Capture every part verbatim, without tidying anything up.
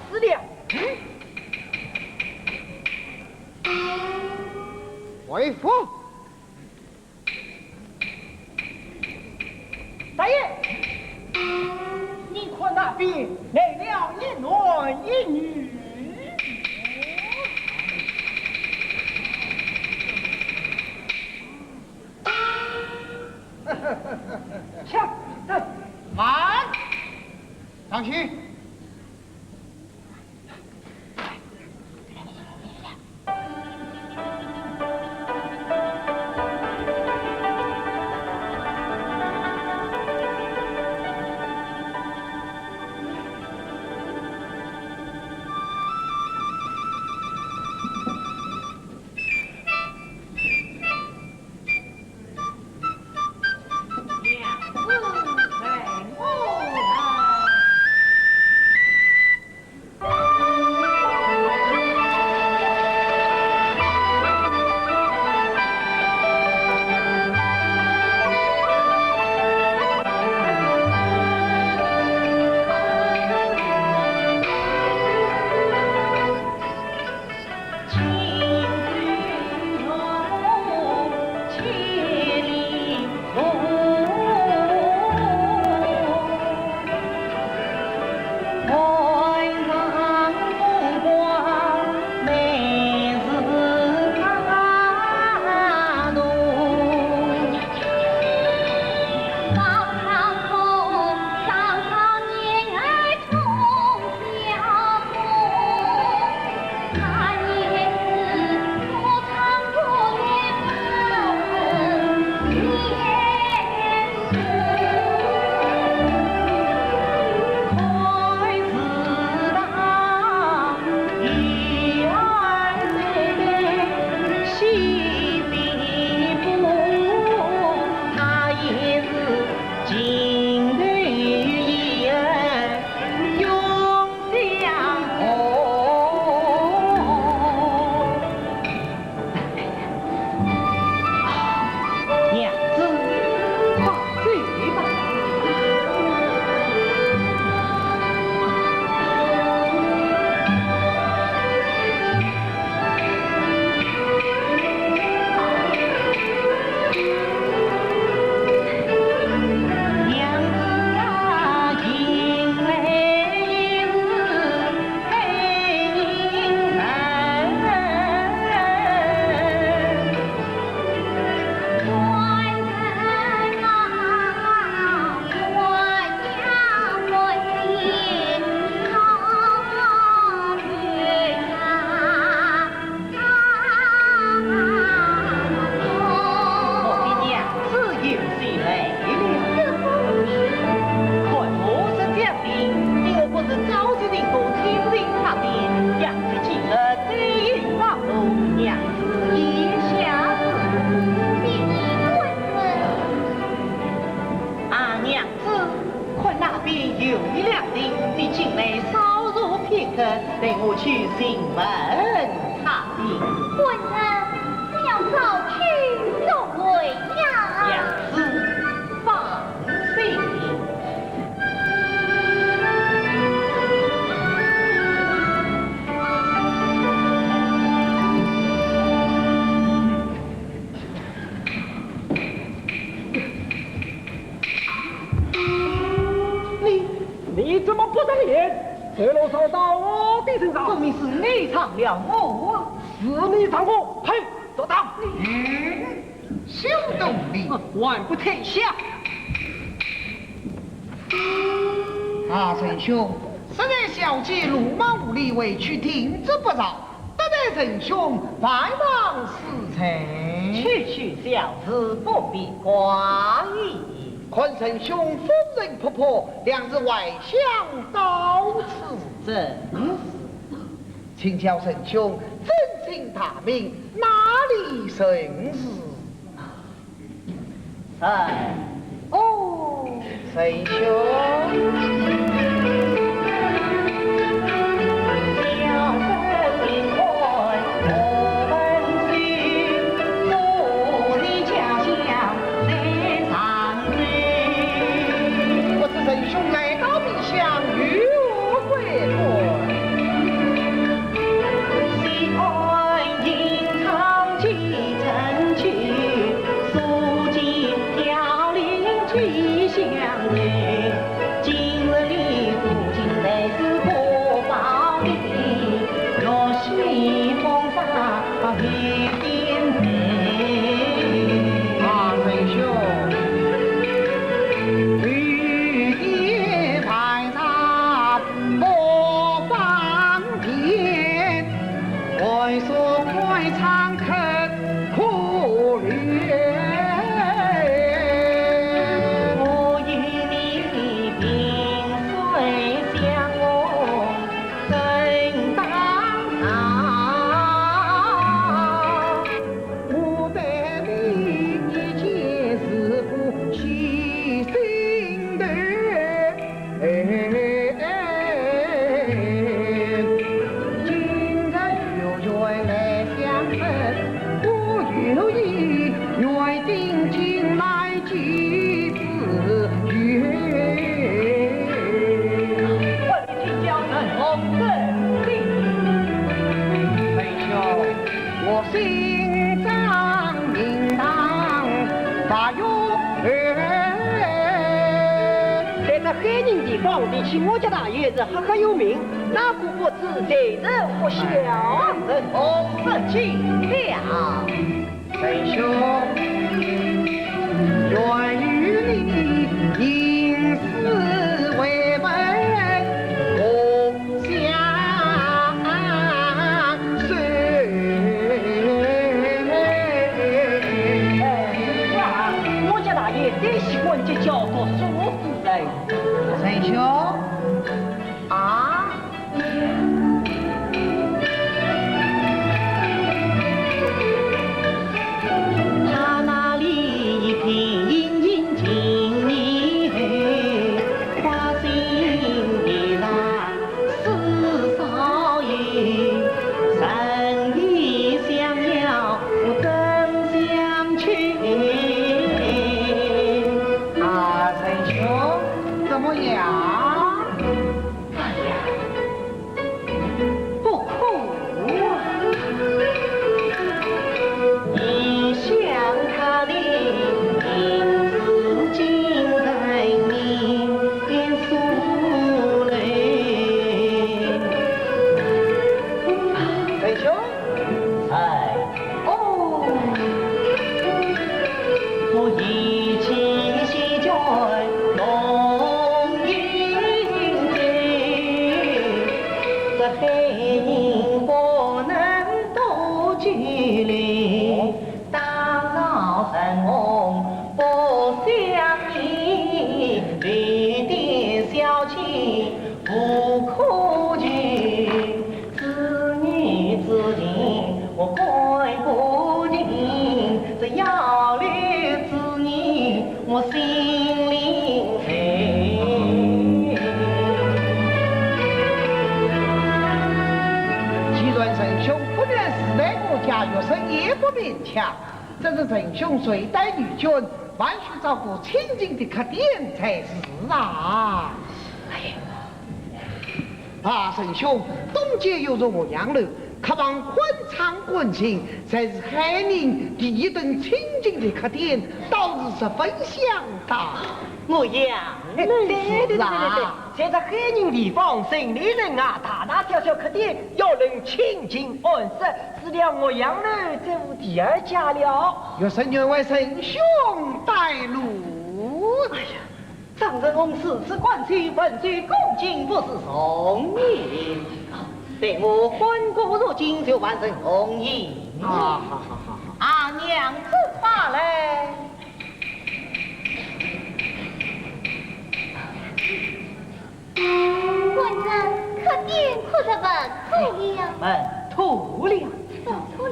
死了。嗯？回府。大爷，你看那边来了一男一女。下，慢，上去。 娘子，快走吧。 我的娘子有喜来了。看我这将军，你我不是早就能够亲近他的，娘子今日再有放纵，娘子意下如何？爹爹，官人。啊，娘子，看那边有一辆车，你进来稍坐片刻，待我去请问 他的。官人，你要早去早回呀。娘子，放心。你，你怎么不长眼？ 走路撞到我的身上。分明是你撞了我。是你撞我，嘿，坐倒。嗯，休动你。还不退下。啊，沈兄，实在小姐鲁莽无礼，委屈停职不饶，得罪沈兄，万望恕罪。区区小事，不必挂意。 看沈兄风尘仆仆，两日还想到此。正是。请教沈兄，尊姓大名，哪里人氏？沈，哦，沈兄。 不知沈兄来到汴梁，有何贵干？地方地区，我家大爷是赫赫有名，哪个不知，谁人不晓？哦，这尽了。仁兄，愿与你吟诗会杯，共相随。哎，是啊，我家大爷最喜欢结交读书之人。 仁兄，啊？他那里一片殷勤情意，花心月上似少有，人已相邀更相求。啊，仁兄，怎么样？ 哎呀，不可啊！你想他的名字竟在你眼帘。仁兄， 哎，哦，我一气之间动情的，这黑影不能多久留，打扰人梦不相依，留点小情 不可求，子女之情我看不清，这要留之年我心里愁。既然仁兄不愿自在我家，学生也不勉强，这是仁兄随带女眷，还需找个清静的客店才是啊。哎， 啊，仁兄，东街有座岳阳楼，客房宽敞干净，才是海宁第一等清静的客店，倒是十分相当。岳阳楼？对，对，对，对，对，是啊。在这海宁地方，城里人啊，大大小小客店，要论清静安适，除了岳阳楼，再无第二家了。学生愿为仁兄带路。哎呀， 张仁翁如此关心，文绉恭敬，不是容易。待我欢歌入京，就还人容易。啊，好，好，好，好。啊，娘子，快来。官人，客店可是问妥了？问妥了。问妥了。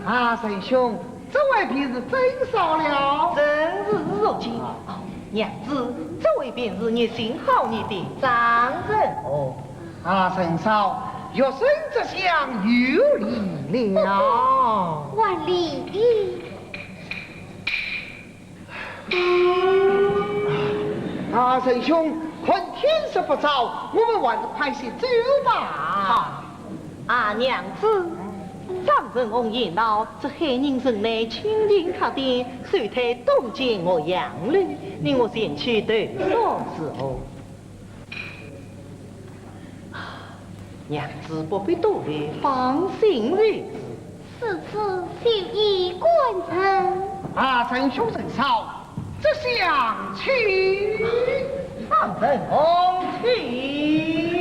啊，仁兄， 这位便是曾嫂了。正是如今。啊。哦，娘子，这位便是你心好意的张仁翁。啊，曾嫂，学生这厢有礼了。还礼。啊，仁兄，看天色不早，我们还是快些走吧。好。 啊，娘子，张仁翁言道，这海宁城内清静客店，首推东街岳阳楼，你我前去投宿如何？娘子不必多虑，放心如此。如此就依官人。啊，仁兄仁嫂，这厢请。张仁翁请。